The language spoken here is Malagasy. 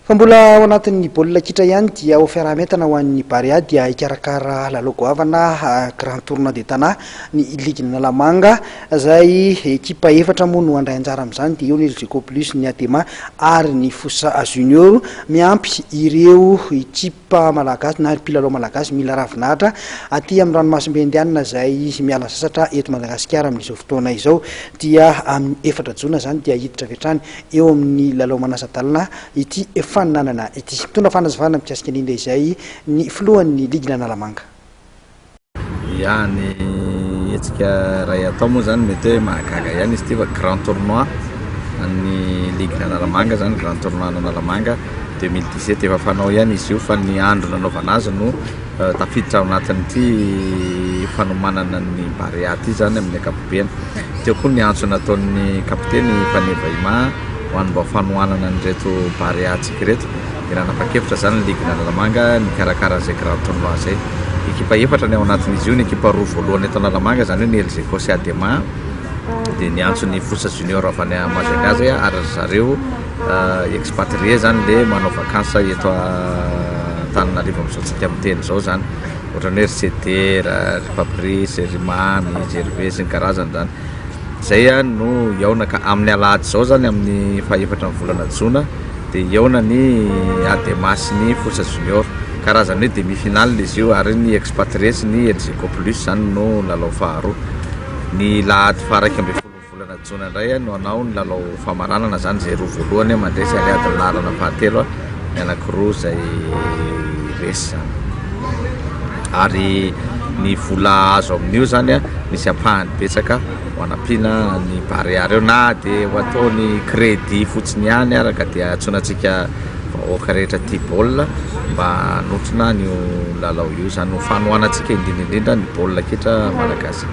Fa mbola ao anatin'ny baolina kitra ihany dia ho fiaraha-mientana ho an'ny Barea dia hikarakara lalao goavana Grand Tournoi de Tana ny ligin'Analamanga izay ekipa efatra moa no handray anjara amin'izany dia eo ny Elgeco Plus, ny Adema ary ny Fosa Junior miampy ireo ekipa malagasy na mpilalao malagasy mila ravinahitra aty amin'ny ranomasimbe Indianina izay miala sasatra eto Madagasikara amin'izao fotoana izao dia amin'ny efatra jona izany dia hiditra avy hatrany eo amin'ny lalao manasa-dalana ity faninanana ity. Mitondra fanazavana mikasika an'iny izay ny filohan'ny ligin'Analamanga. Ya, ny hetsika iray atao moa zany mety hoe mahagaga ihany izy ity fa grand tournoi an'ny ligin'Analamanga zany, grand tournoi an'Analamanga 2017 efa fanao ihany izy io fa ny andro nanaovana azy no tafiditra ao anatin'ity fanomanana ny Barea ity zany amin'ny ankapobeny. Teo koa ny antso nataon'ny kapiteny Faneva Ima ho an'ny mba fanohanana an'ireto Barea-ntsika ireto dia nanapa-kevitra izany ny ligin'Analamanga nikarakara an'izay grand tournoi izay. Ekipa efatra ny ao anatin'izy io, ny ekipa roa voalohany eto Analamanga izany hoe ny Elgeco sy Adema dia niantso ny Fosa Junior avy any Majunga izay ary ry zareo expatrié izany le manao vacances eto Antananarivo amin'izao tsika miteny izao izany. Ohatran'ny hoe ry Sedera, ry Fabrice, ry Mamy, Gervais sy ny karazany zany. Zay no hihaona ka amin'ny alahady izao zany amin'ny fahaefatra ny volana jona dia hihaona ny Adema sy ny Fosa Junior. Karazany hoe demi finale izy io ary ny Expatrié sy ny Elgeco Plus zany no lalao faharoa. Ny lahady faha 11. Volana jona indray no hanao ny lalao famaranana izany izay roa voalohany mandresy ary adin'ny laharana fahatelo ny anankiroa izay resy izany. Ary ny vola azo amin'io izany misy ampahany betsaka ho anampiana ny Barea ireo na dia ho ataony crédit fotsiny ihany ara ka dia antsoina antsika vahoaka rehetra tia baolina mba hanotrona an'io lalao io izany ho fanohanantsika indrindra indrindra ny baolina kitra malagasy.